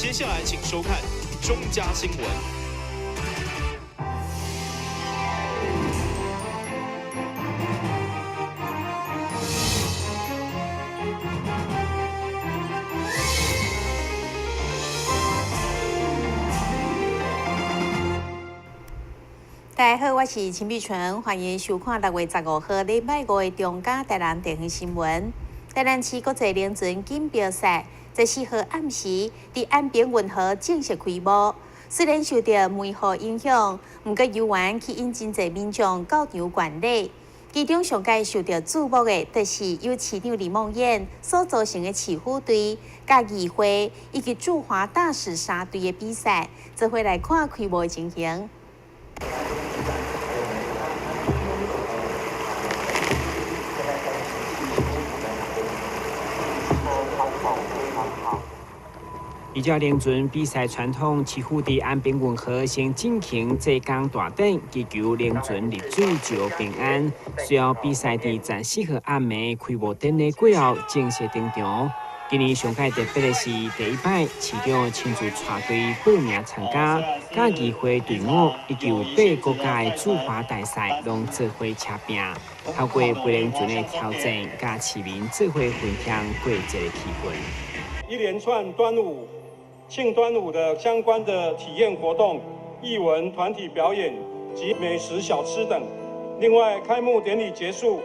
接下來請收看中嘉新聞。大家好，我是陳碧純，歡迎收看6月15號禮拜五的中嘉台南地方新聞。台南市國際輪船錦標賽14號暗時佇安平運河正式開幕。雖然受著梅雨影響，毋過猶原吸引真濟民眾到場觀禮。其中上蓋受著矚目的，就是由市長李孟諺所組成的市府隊、佮議會以及駐華大使三隊的比賽，做伙來看開幕的情形。依照輪船比賽傳統，市府佇安平運河先進行祭公大典，祈求輪船入水就平安。隨後比賽佇14號暗暝開幕典禮過後正式登場。今年上蓋特別的是第一擺，市長親自帶隊報名參加，佮議會隊伍以及有八個國家的駐華大使攏做伙車拼，透過飛輪船的挑戰，佮市民做伙分享過節的氣氛。一連串端午慶端午的相關的體驗活動、藝文團體表演及美食小吃等。另外，開幕典禮結束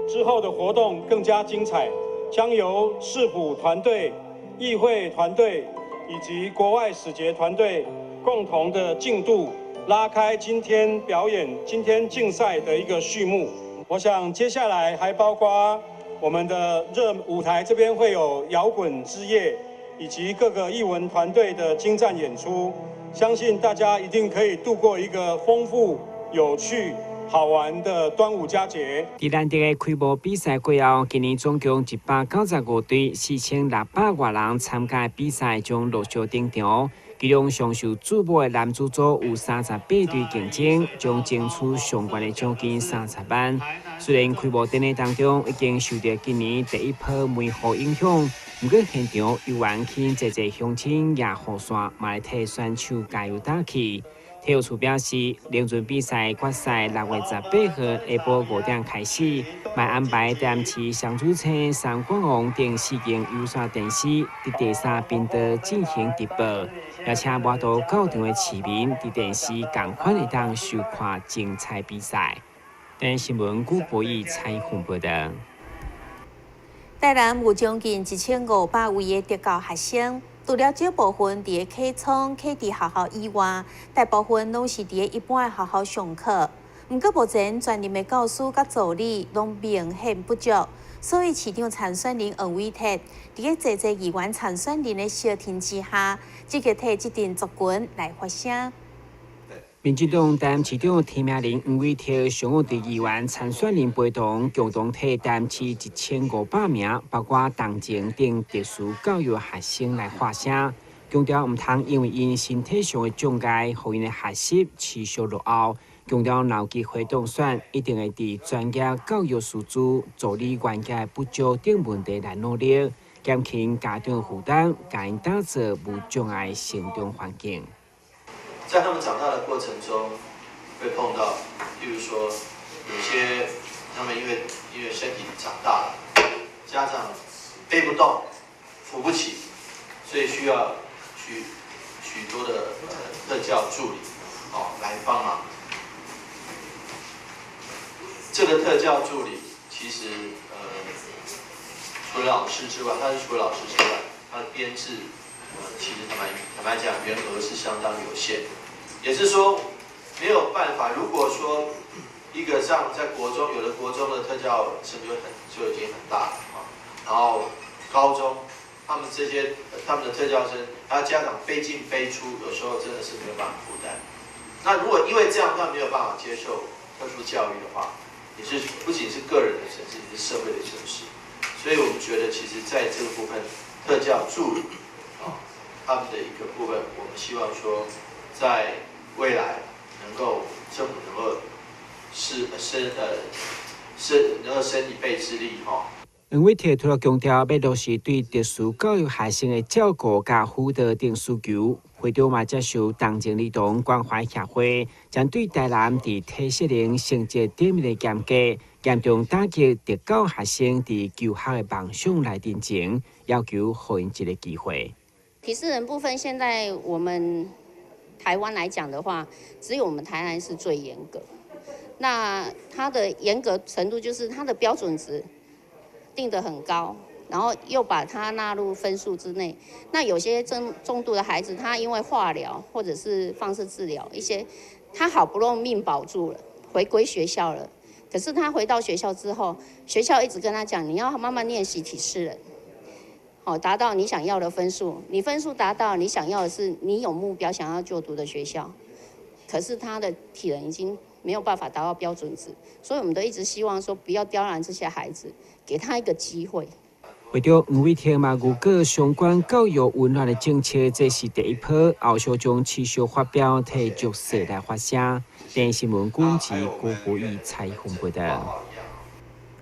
之後的活動更加精彩，將由市府團隊、議會團隊以及國外使節團隊共同的競渡，拉開今天表演、今天競賽的一個序幕。我想接下來還包括我們的熱舞台這邊會有搖滾之夜，以及各個藝文團隊的精湛演出，相信大家一定可以度過一個豐富、有趣、好玩的端午佳節。佇難得的開幕比賽過後，今年總共195隊4600外人參加比賽，將陸續登場。其中上受矚目的男子組有38隊競爭，將爭取上懸的獎金30萬。雖然開幕典禮當中已經受著今年第一波梅雨影響，毋過現場猶原吸引濟濟鄉親舉雨傘，嘛來替選手加油打氣。體育處表示，輪船比賽決賽6月18號下晡5點開始，嘛安排台南市雙子星、三冠王等四間有線電視佇第三頻道進行直播，邀請滿途到場的市民佇電視仝款會當收看精彩比賽。台新聞古博義採訪報導。台南有將近1500位的特教學生。除了少部分佇個啟聰、啟智學校以外，大部分攏是佇個一般的學校上課。毋過目前專任的教師佮助理攏明顯不足，所以市長參選人黃偉哲佇個濟濟議員參選人的相挺之下，積極替這陣族群來發聲。民進黨台南市長提名人黃偉哲上午佇議員參選人陪同，共同替台南市1500名，包括童前等特殊教育學生來發聲，強調毋通因為𪜶身體上的障礙，予𪜶的學習持續落後。強調若有機會當選，一定會佇專業教育師資、助理員的不足等問題來努力，減輕家長負擔，共𪜶打造無障礙成長環境。在他們長大的過程中，會碰到，譬如說，有些他們因為身體長大了，家長背不動、扶不起，所以需要許許多的特教助理哦來幫忙。這個特教助理其實除了老師之外，他是除了老師之外，他的編制。其實坦白講，員額是相當有限的，也是說沒有辦法。如果說一個像在國中，有的國中的特教生就已經很大了啊，然後高中他們這些他們的特教生，他家長背進背出，有時候真的是沒有辦法負擔。那如果因為這樣他沒有辦法接受特殊教育的話，也是不僅是個人的損失，也是社會的損失。所以我們覺得，其實在這個部分，特教助理他們的一個部分，我們希望說，在未來能夠政府能夠是伸呃伸能夠伸一臂之力哈。黃偉哲除了強調欲落實對特殊教育學生的照顧佮輔導等需求，會長嘛接受同情兒童關懷協會針對台南佇體適能成績頂面的嚴格，嚴重打擊特教學生佇求學的夢想來進前，要求予𪜶一个機會。體適能部分，現在我們台灣來講的話，只有我們台南是最嚴格。那它的嚴格程度就是它的標準值定得很高，然後又把它納入分數之內。那有些重重度的孩子，他因為化療或者是放射治療，一些他好不容易命保住了，回歸學校了。可是他回到學校之後，學校一直跟他講，你要慢慢練習體適能，好達到你想要的分數。你分數達到，你想要的是你有目標想要就讀的學校。可是他的體能已經沒有辦法達到標準值，所以我們都一直希望說，不要刁難這些孩子，給他一個機會。會長黃偉哲嘛預告相關教育溫暖的政策，這是第一波，後續將持續發表，替弱勢來發聲。電視新聞軍事郭國義採訪報道。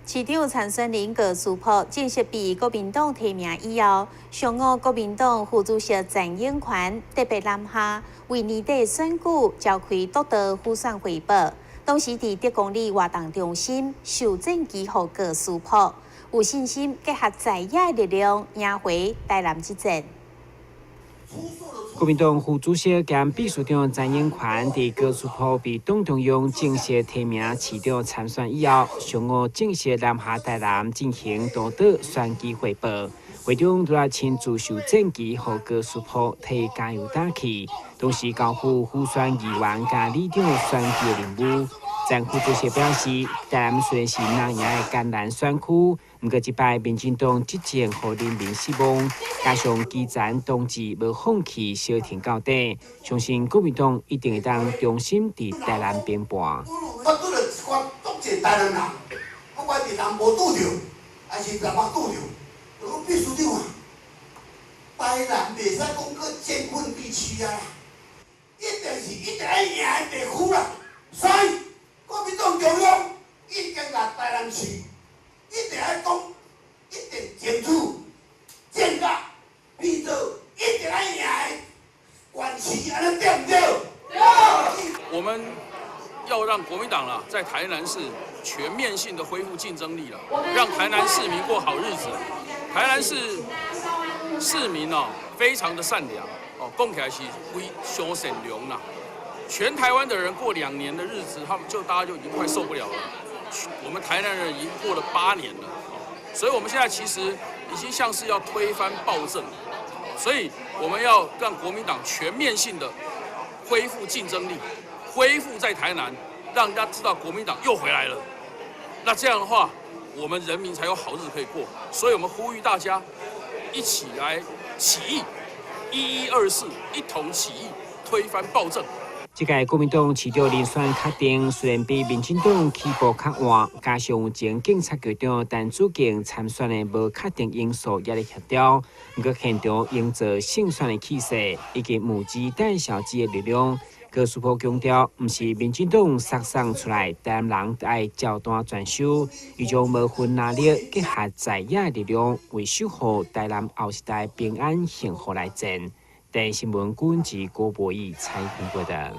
市長參選人高斯普正式被國民黨提名以後，上午國民黨副主席陳永權特別南下為年底選舉召開督導輔選匯報。當時佇德公里活動中心授戰旗予高斯普，有信心結合在野力量贏回台南之戰。國民黨副主席兼秘書長陳永權佇高斯普被黨中央正式提名市長參選以後，上午正式南下台南進行督導選舉匯報。會長除了親自授戰旗予高斯普提加油打氣，同時交付輔選議員佮里長選舉的任務。陳副主席表示，台南雖然是難贏的艱難選區，毋過這擺民進黨執政予人民失望，加上基層同志無放棄相挺到底，相信國民黨一定會當重新佇台南平盤。我拄著一寡足濟台南人，不管佇南部拄著，還是台北拄著，就講秘書長啊，台南袂使講閣艱困地區啊，一定是一定愛贏的地區啦，所以國民黨中央已經共台南市一定愛講，一定爭取戰甲變做一定愛贏的縣市，按呢對毋對？我們要讓國民黨啊，在台南市全面性的恢復競爭力了，讓台南市民過好日子。台南市市民哦，非常的善良哦，講起來是非常善良啦。全台灣的人過2年的日子，他們就大家就已經快受不了了。我們台南人已經過了8年了，所以我們現在其實已經像是要推翻暴政，所以我們要讓國民黨全面性的恢復競爭力，恢復在台南，讓人家知道國民黨又回來了。那這樣的話，我們人民才有好日子可以過。所以我們呼籲大家一起來起義，1124一同起義，推翻暴政。這屆國民黨市長人選確定，雖然比民進黨起步較晚，加上前警察局長陳子敬參選的無確定因素也咧協調，毋過現場營造勝選的氣勢，以及募資帶小資的力量。高斯普強調，毋是民進黨殺送出來，台南人愛照單全收，伊將無分藍綠結合在野力量，為守護台南後世代平安幸福來戰。電視新聞軍事郭博義採訪報道。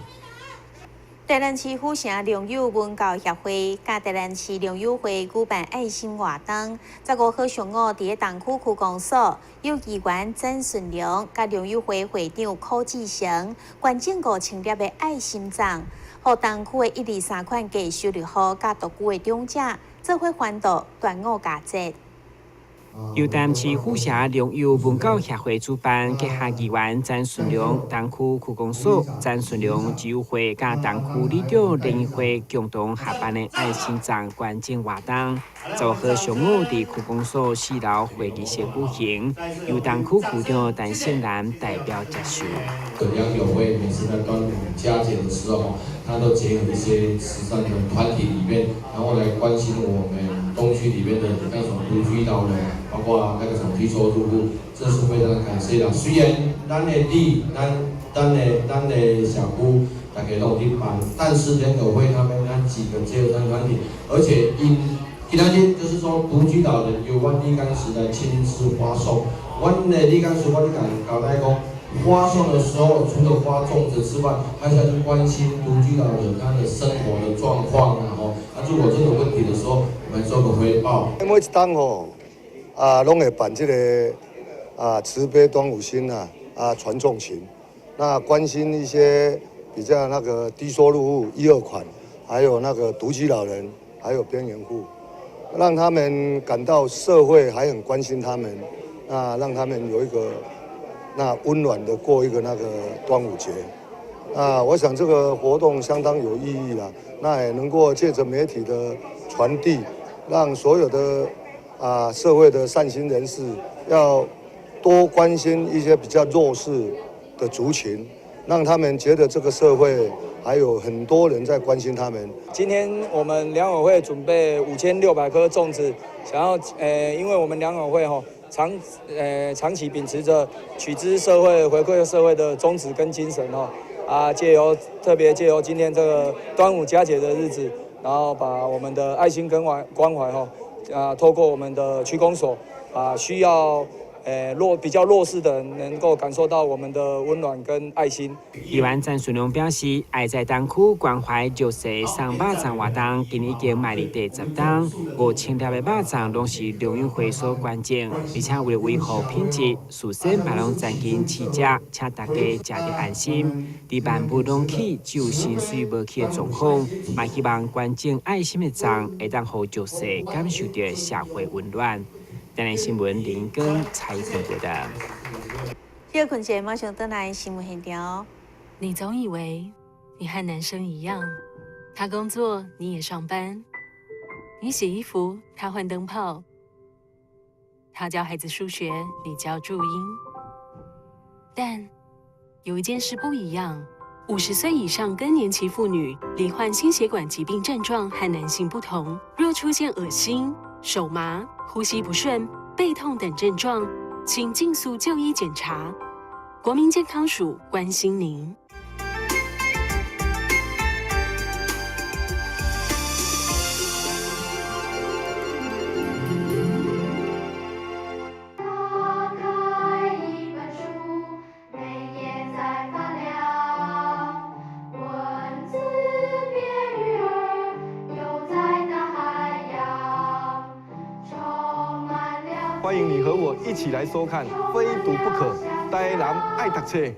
台南市府城良友文教協會佮台南市良友會舉辦愛心活動，15號上午佇東區區公所，有議員曾順良佮良友會會長柯志成捐贈5000粒的愛心粽，予東區的一二三款低收入戶佮獨居的長者，做伙歡度端午佳節。由台南市府城良友文教協會主辦，結合議員曾順良、東區區公所、曾順良之友會佮東區里長聯誼會共同合辦的愛心粽捐贈活動，15號上午佇區公所四樓會議室舉行，由東區區長陳勝蘭代表接受。良友會每次在端午佳節的時候，他都結合一些慈善的團體裡面，然後來關心我們東區裡面的那種獨居老人，包括那個什麼低收入戶，這是非常感謝的。雖然咱的里、咱的社區大家攏有咧辦，但是良友會他們那幾個結合團體，而且𪜶 今仔日就是說，獨居老人由阮李幹事來親自發送。阮的李幹事，我咧共交代講，發送的時候，除了發粽子之外，還是要去關心獨居老人他的生活的狀況啊！吼，啊，如果真有問題的時候，我們做個回報。每一冬吼，啊，攏會辦這個啊慈悲端午心啊，啊傳粽情，那關心一些比較那個低收入戶一二款，還有那個獨居老人，還有邊緣戶。讓他們感到社會還很關心他們，那讓他們有一個那溫暖的過一個那個端午節。那我想這個活動相當有意義啦，那也能夠借著媒體的傳遞，讓所有的啊社會的善心人士要多關心一些比較弱勢的族群，讓他們覺得這個社會還有很多人在關心他們。今天我們糧委會準備5600顆粽子，想要因為我們糧委會吼長期秉持着取之社會、回饋社會的宗旨跟精神哦，啊，特別借由今天這個端午佳節的日子，然後把我們的愛心跟關懷吼，啊，透過我們的區公所，啊，需要。比較弱勢的人能夠感受到我們的溫暖跟愛心。議員詹順良表示，愛在東區關懷弱勢送肉粽活動，今年已經邁入第10冬，5000粒的肉粽攏是糧委會所捐贈，而且為了維護品質，事先嘛攏曾經試食，請大家食得安心。佇萬物攏起，只有薪水無起的狀況，嘛希望捐贈愛心的粽會當予弱勢感受到社會溫暖。台南新聞林根采訪報道。歇睏者馬上轉來新聞現場。你總以為你和男生一樣，他工作你也上班，你洗衣服他換燈泡，他教孩子數學你教注音。但有一件事不一樣：50歲以上更年期婦女罹患心血管疾病症狀和男性不同，若出現噁心、手麻、呼吸不順、背痛等症狀，請盡速就醫檢查。國民健康署關心您。打開一本書，每頁在發亮，文字變魚兒，游在大海洋，充滿了。歡迎你和我一起來收看《非讀不可》，台南愛讀冊。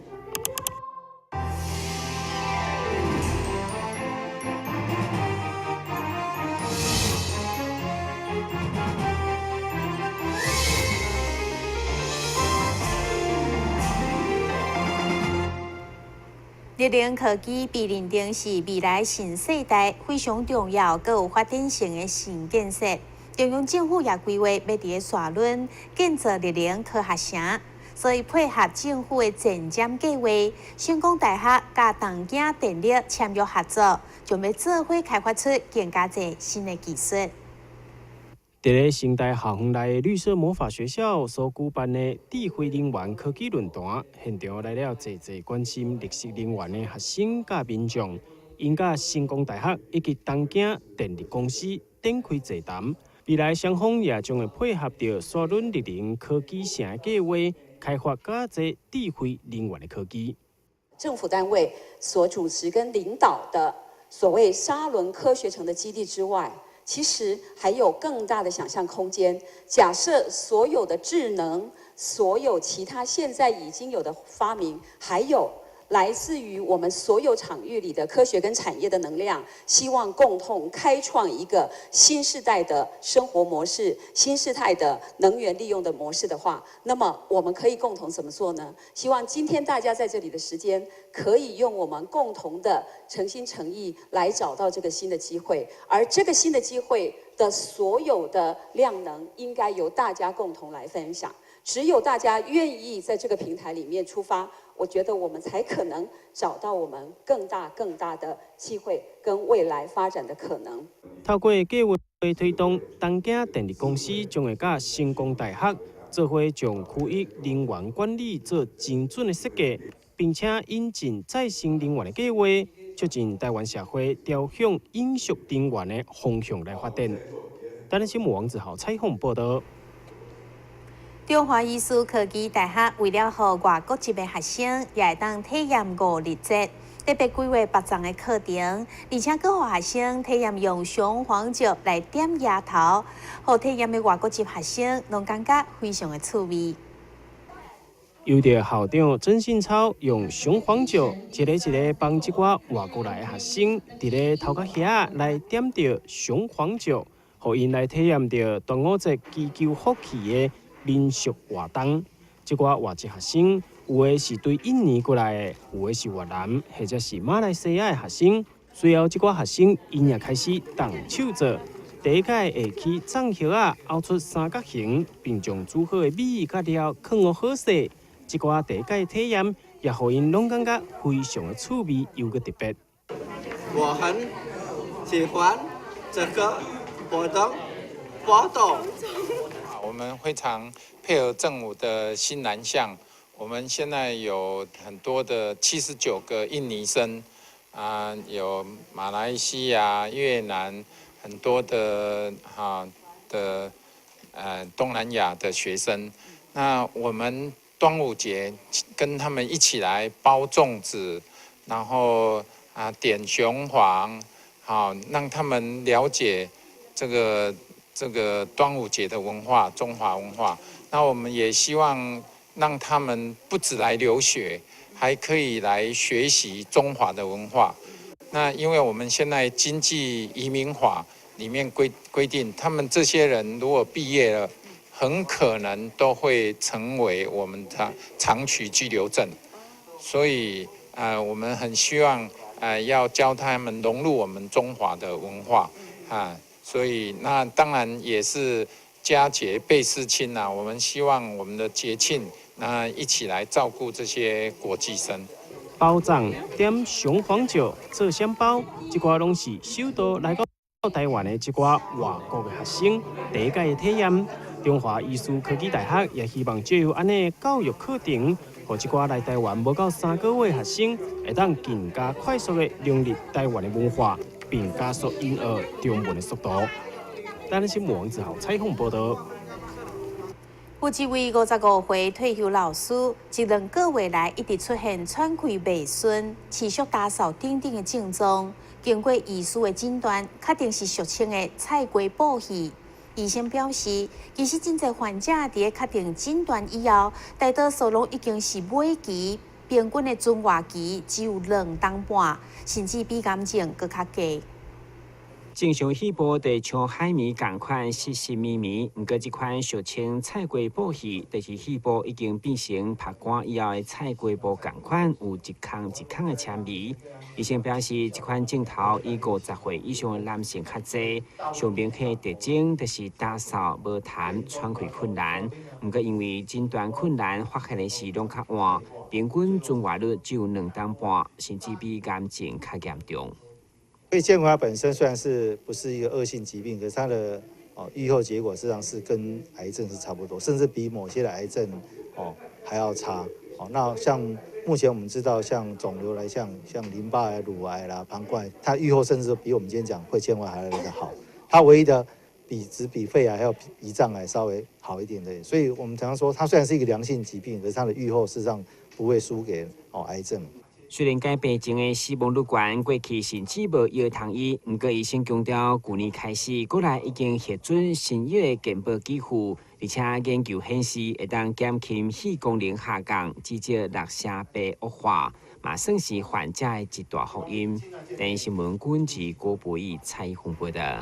綠能科技被認定是未來新世代非常重要、閣有發展性的新建設。中央政府也規劃欲佇咧沙崙建造綠能科學城，所以配合政府的前瞻計劃，成功大學佮東京電力簽約合作，將欲做伙開發出更加濟新的技術。佇咧成大校園內綠色魔法學校所舉辦的智慧能源科技論壇，現場來了濟濟關心綠色能源的學生佮民眾，𪜶佮成功大學以及東京電力公司展開座談。未來雙方也將會配合著沙崙綠能科技城的計劃，開發較濟智慧能源的科技。政府單位所主持跟領導的所謂沙崙科學城的基地之外，其實還有更大的想象空間。假設所有的智能，所有其他現在已經有的發明，還有來自於我們所有場域裡的科學跟產業的能量，希望共同開創一個新世代的生活模式、新世代的能源利用的模式的話，那麼我們可以共同怎麼做呢？希望今天大家在這裡的時間，可以用我們共同的誠心誠意來找到這個新的機會，而這個新的機會的所有的量能，應該由大家共同來分享。只有大家願意在這個平台裡面出發，我覺得我們才可能找到我們更大更大的機會跟未來發展的可能。透過計劃推動，東京電力公司將會佮成功大學做伙將區域能源管理做精準的設計，並且引進再生能源的計劃，促進台灣社會朝向永續能源的方向來發展。台南新聞王子豪採訪報道。中華醫事科技大學為了予外國籍的學生也會當體驗五日節，特別規劃別種的課程，而且閣予學生體驗用雄黃酒來點額頭，予體驗的外國籍學生攏感覺非常的趣味。由著校長曾信超用雄黃酒，一個一個幫這寡外國來的學生，佇咧頭殼遐來點著雄黃酒，予𪜶來體驗著端午節祈求福氣的民俗活動。這寡外籍學生，有的是對印尼過來的，有的是越南，或者是馬來西亞的學生。隨後，這寡學生𪜶也開始動手做。第一擺會去粽葉仔拗出三角形，並將煮好的米佮料囥予好勢。這寡第一擺體驗，也予𪜶攏感覺非常的趣味又閣特別。我很喜歡這個活動活動。我們非常配合政府的新南向，我們現在有很多的79個印尼生，啊，有馬來西亞、越南很多的哈的東南亞的學生，那我們端午節跟他們一起來包粽子，然後啊點雄黃，好讓他們了解這個端午節的文化，中華文化。那我們也希望讓他們不止來留學，還可以來學習中華的文化。那因為我們現在經濟移民法裡面規定，他們這些人如果畢業了，很可能都會成為我們的長期居留證。所以，我們很希望，要教他們融入我們中華的文化，啊，所以那當然也是佳節倍思親呐。我們希望我們的節慶，那一起來照顧這些國際生。包粽、點雄黃酒、做餡包，這寡攏是首度來到台灣的這寡外國的學生第一擺的體驗。中華醫事科技大學也希望藉由按呢教育課程，予這寡來台灣無夠3個月的學生，會當更加快速的融入台灣的文化，並加速𪜶學中文的速度。台南新聞王子豪採訪報道。有一位55歲退休老師，這兩個月來一直出現喘氣袂順、持續焦嗽等等的症狀。經過醫師的診斷，確定是俗稱的菜瓜布氣。醫生表示，其實真濟患者佇咧確定診斷以後，大多數攏已經是尾期，平均的存活期只有2冬半，甚至比癌症閣較低。正常肺部就像海綿仝款濕濕綿綿，毋過這款俗稱菜瓜布氣，就是肺部已經變成曝乾以後的菜瓜布仝款，有一空一空的纖維。醫生表示，這款症頭以50歲以上的男性較濟，上明顯的特徵就是焦嗽、無痰、喘氣困難。毋過因為診斷困難，發現的時攏較晚，平均存活率只有2冬半，甚至比癌症較嚴重。肺纖維化本身雖然是不是一個惡性疾病，可是它的預後結果實際上是跟癌症是差不多，甚至比某些的癌症還要差。那像目前我們知道，像腫瘤來像淋巴癌、乳癌啦、膀胱癌，它預後甚至比我們今天講肺纖維還來得好。它唯一的比只比肺癌還有胰臟癌稍微好一點的。所以我們常常說，它雖然是一個良性疾病，可是它的預後事實上不會輸給癌症。雖然該病症的死亡率懸，過去甚至無藥通醫，毋過醫生強調，舊年開始，國內已經核准新藥的健保給付，而且研究顯示會當減輕肺功能下降，至少6成8惡化，嘛算是患者的一大福音。電視新聞軍事郭博義採訪報道。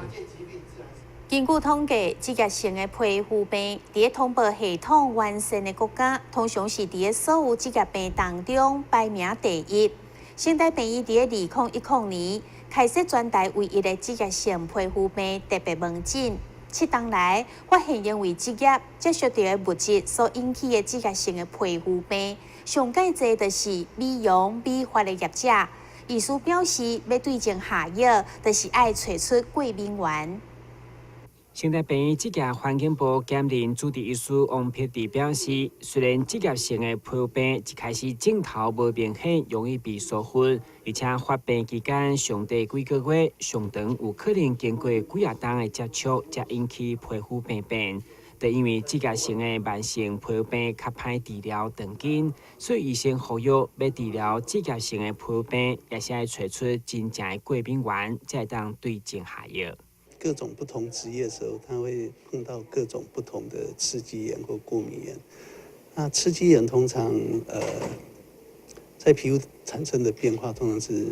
根據統計，職業性的皮膚病，佇咧通報系統完善的國家，通常是佇咧所有職業病當中排名第一。聖大病院佇咧2010年開設全台唯一的職業性皮膚病特別門診，7冬來發現因為職業接觸著的物質所引起的職業性的皮膚病，上蓋濟就是美容美髮的業者。醫師表示，欲對症下藥，就是愛揣出過敏原。成大病院职业环境部兼任主治医师王碧娣表示，虽然职业性的皮肤病一开始症头无明显，容易被疏忽，而且发病期间上短几个月，上长有可能经过几仔冬的接触，才引起皮肤病变。就因为职业性的慢性皮肤病较歹治疗长久，所以医生呼吁欲治疗职业性的皮肤病，也是爱揣出真正的过敏原，才会当对症下药。各种不同职业的时候，他会碰到各种不同的刺激源或过敏源。那刺激源通常在皮肤产生的变化通常是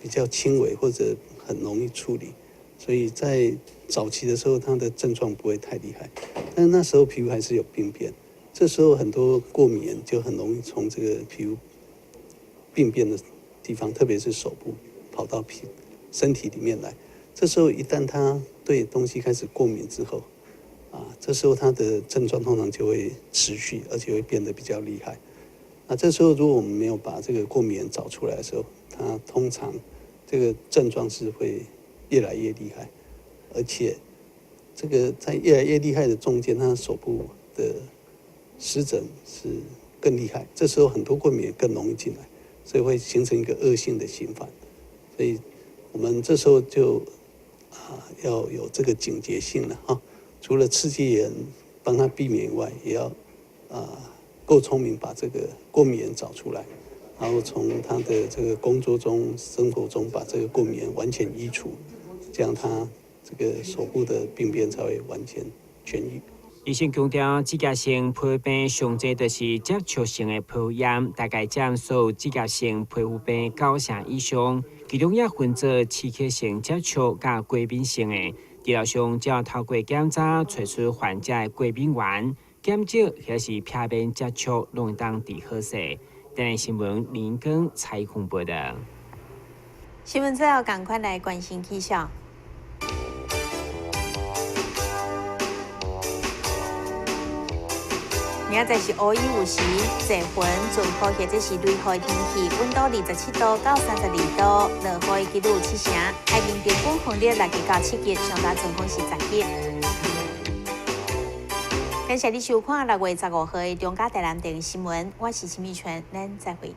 比较轻微或者很容易处理，所以在早期的时候，它的症状不会太厉害，但是那时候皮肤还是有病变，这时候很多过敏原就很容易从这个皮肤病变的地方，特别是手部，跑到身体里面来。这时候一旦他对东西开始过敏之后，这时候他的症状通常就会持续，而且会变得比较厉害。那这时候如果我们没有把这个过敏原找出来的时候，他通常这个症状是会越来越厉害，而且这个在越来越厉害的中间，他手部的湿疹是更厉害。这时候很多过敏原更容易进来，所以会形成一个恶性的循环。所以我们这时候就要有这个警觉性了哈。除了刺激源帮他避免以外，也要够聪明，把这个过敏原找出来，然后从他的这个工作中、生活中把这个过敏原完全移除，这样他这个手部的病变才会完全痊愈。医生强调，职业性皮肤病上济就是接触性的皮肤炎，大概占所有职业性皮肤病90%以上，其中也分做刺激性接触佮过敏性的。治疗上只要透过检查揣出患者的过敏原，减少或是避免接触，拢会当治好势。电视新闻林根采访报道。新闻最后，赶快来关心气象。明仔载是乌雨有时，济云阵雨或者是雷雨的天气，温度27度到32度，落雨的几率有7成。海面平均风力6级到7级，上大阵风是10级。感谢你收看6月15号的中嘉台南电视新闻，我是陈美泉，咱再会。